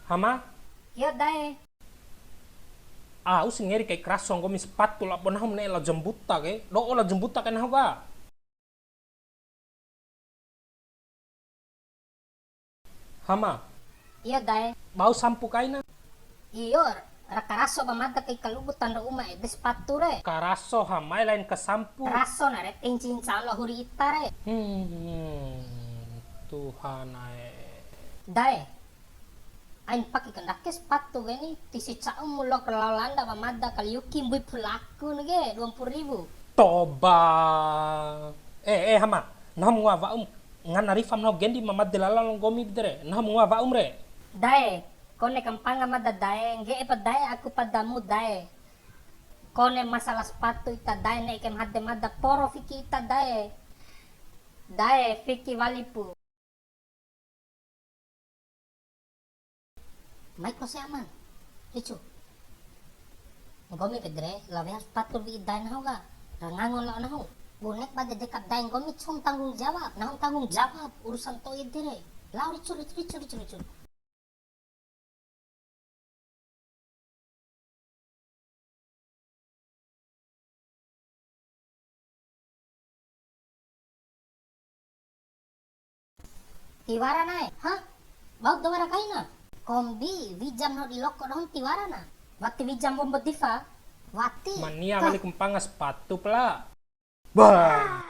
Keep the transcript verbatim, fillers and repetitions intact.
Hama? Iyo, Dae. Au si ngeri kai karaso nggomi sepatu labo nahu ma ne'e lao jambuta ke. Do'o lao jambuta kai nahu ka. Hama. Iyo, Dae. Bau sampu kaina? Iyo, ra karaso ba mada kai kalubu tando uma ede sepatu re. Karaso Hama e, lain kasampu. Karaso na re, tinci insya Allah huri ita re. Hmm, Tuhan ae. Dae. Ain pake kandake sepatu ke ni, tisi ca'u mu lao ke lao landa ba mada kali yuki mbui pulaku ni ke, dua puluh ribu. Toba. Eh, eh, Hama. Nahu ma ngoa wa'um. Ngana rifam nahu gendi ma made lalo nggomi bede re. Nahu ma ngoa wa'um re. Dae, kone kampanga mada Dae, ngge'e pa Dae aku padamu Dae. Kone masalah sepatu ita Dae, ne'e ke ma hade mada poro fiki ita Dae. Dae, fiki walipu. Mai kose aman. Ricu. Nggomi pede re, lao weha sepatu wi'i dae nahu ka. Ra ngangon lao nahu. Bunek bade dekap dae nggomi cuma tanggung jawab. Nahu tanggung jawab urusan to'i ede re. Lao ricu, ricu, ricu, ricu, ricu. Tiwara na'e, hah? Bau da wara kaina? Kombi, wijam nahu di loko dohon tiwara na. Wati wijam wombo difa. Wati. Mania wali kumpanga sepatu pala. Bah.